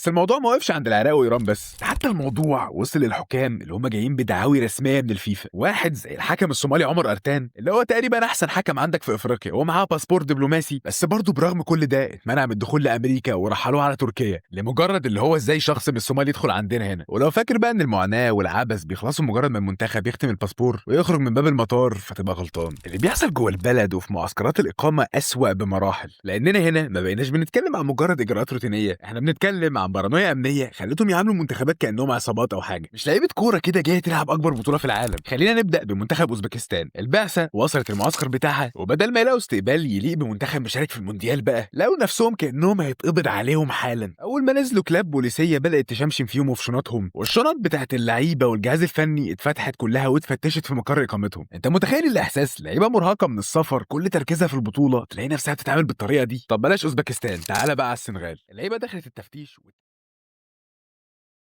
بس الموضوع ما وقفش عند العراق وايران بس، حتى الموضوع وصل للحكام اللي هم جايين بدعاوي رسمية من الفيفا. واحد زي الحكم الصومالي عمر ارتان اللي هو تقريبا احسن حكم عندك في افريقيا ومعاه باسبور دبلوماسي، بس برضه برغم كل ده اتمنع من الدخول لامريكا ورحلوه على تركيا لمجرد اللي هو ازاي شخص من الصومال يدخل عندنا هنا. ولو فاكر بقى ان المعاناة والعبث بيخلصوا مجرد ما المنتخب يختم الباسبور ويخرج من باب المطار فتبقى غلطان. اللي بيحصل جوه البلد وفي معسكرات الاقامة اسوأ بمراحل، لاننا هنا ما بقيناش بنتكلم عن مجرد اجراءات روتينيه، احنا بنتكلم عن بارانويا امنية خلتهم يعاملوا المنتخبات كانهم عصابات او حاجة، مش لعيبة كورة كده جاية تلعب اكبر بطوله في العالم. خلينا نبدا بمنتخب اوزبكستان. البعثة وصلت المعسكر بتاعها، وبدل ما يلاقوا استقبال يليق بمنتخب مشارك في المونديال بقى، لقوا نفسهم كانهم هيتقبض عليهم حالا. اول ما نزلوا كلاب بوليسيه بدات تشمشم فيهم وفي شنطهم، والشنط بتاعت اللعيبة والجهاز الفني اتفتحت كلها واتفتشت في مقر اقامتهم. انت متخيل الاحساس؟ لعيبة مرهقة من السفر، كل تركيزها في البطولة، تلاقي نفسها بتتعامل بالطريقة دي. طب بلاش اوزبكستان، تعالى بقى على السنغال. اللعيبة دخلت التفتيش والتفتيش